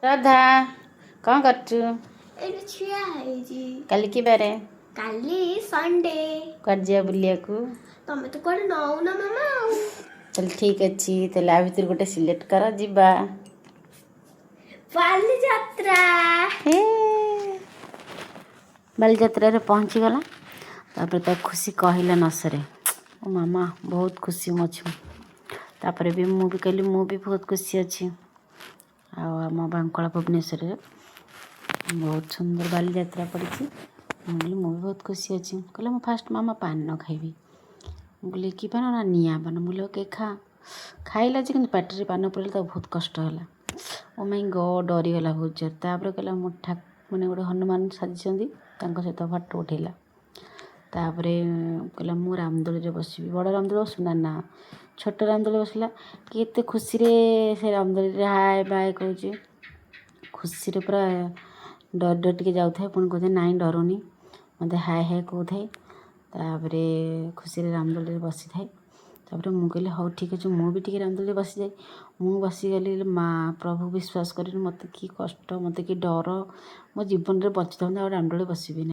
ରାଧା, କ'ଣ କରୁଛୁ? ଏଇଠି ଛିଡ଼ା ହେଇଛି। କାଲି କି ବାରେ? କାଲି ସଣ୍ଡେ। କୁଆଡ଼େ ଯିବା ବୁଲିବାକୁ? ତମେ ତ କୁଆଡ଼େ ନଉନ ମାମା ଆଉ। ତାହେଲେ ଠିକ୍ ଅଛି, ତାହେଲେ ଆ ଭିତରୁ ଗୋଟେ ସିଲେକ୍ଟ କର, ଯିବା। ବାଲିଯାତ୍ରା। ହେ, ବାଲିଯାତ୍ରାରେ ପହଞ୍ଚିଗଲା। ତାପରେ ତା ଖୁସି କହିଲା ନ ସରେ। ଓ ମାମା, ବହୁତ ଖୁସି ମୁଁ ଅଛି। ତାପରେ ବି ମୁଁ ବି କହିଲି, ମୁଁ ବି ବହୁତ ଖୁସି ଅଛି। ଆଉ ଆମ ବାଙ୍କଳା ଭୁବନେଶ୍ୱରରେ ବହୁତ ସୁନ୍ଦର ବାଲିଯାତ୍ରା ପଡ଼ିଛି। ମୁଁ କହିଲି, ମୁଁ ବି ବହୁତ ଖୁସି ଅଛି। କହିଲା, ମୁଁ ଫାଷ୍ଟ ମାମା ପାନ ଖାଇବି। ମୁଁ କହିଲି, କି ପାନ? ନା, ନିଆଁ ପାନ। ମୁଁ କହିଲି, ଓକେ, ଖା। ଖାଇଲା ଯେ, କିନ୍ତୁ ପାଟିରେ ପାନ ପୁରେଇଲା, ତାକୁ ବହୁତ କଷ୍ଟ ହେଲା। ଓ ମାଇ ଗଡ଼୍, ଡରିଗଲା ବହୁତ ଜୋର। ତାପରେ କହିଲା, ମୁଁ ମାନେ ଗୋଟେ ହନୁମାନ ସାଜିଛନ୍ତି, ତାଙ୍କ ସହିତ ଫଟୋ ଉଠେଇଲା। ତାପରେ କହିଲା, ମୁଁ ରାମଦୋଳିରେ ବସିବି। ବଡ଼ ରାମଦୋଳି ବସିବୁ? ନା ନା, ଛୋଟ ରାମଦୋଳି ବସିଲା। କେତେ ଖୁସିରେ ସେ ରାମଦୋଳିରେ ହାଏ ବାଏ କହୁଛି। ଖୁସିରେ ପୁରା ଡରି ଡରି ଟିକେ ଯାଉଥାଏ, ପୁଣି କହୁଥାଏ, ନାଇଁ, ଡରୁନି, ମୋତେ ହାଏ ହାଏ କହୁଥାଏ। ତାପରେ ଖୁସିରେ ରାମଦୋଳିରେ ବସିଥାଏ। ତାପରେ ମୁଁ କହିଲି, ହଉ ଠିକ୍ ଅଛି, ମୁଁ ବି ଟିକେ ରାମଦୋଳିରେ ବସିଯାଏ। ମୁଁ ବସିଗଲି। ମା ପ୍ରଭୁ, ବିଶ୍ୱାସ କରିନି, ମୋତେ କି କଷ୍ଟ, ମୋତେ କି ଡର। ମୋ ଜୀବନରେ ବଞ୍ଚିଥାନ୍ତି, ଆଉ ରାମଦୋଳି ବସିବିନି।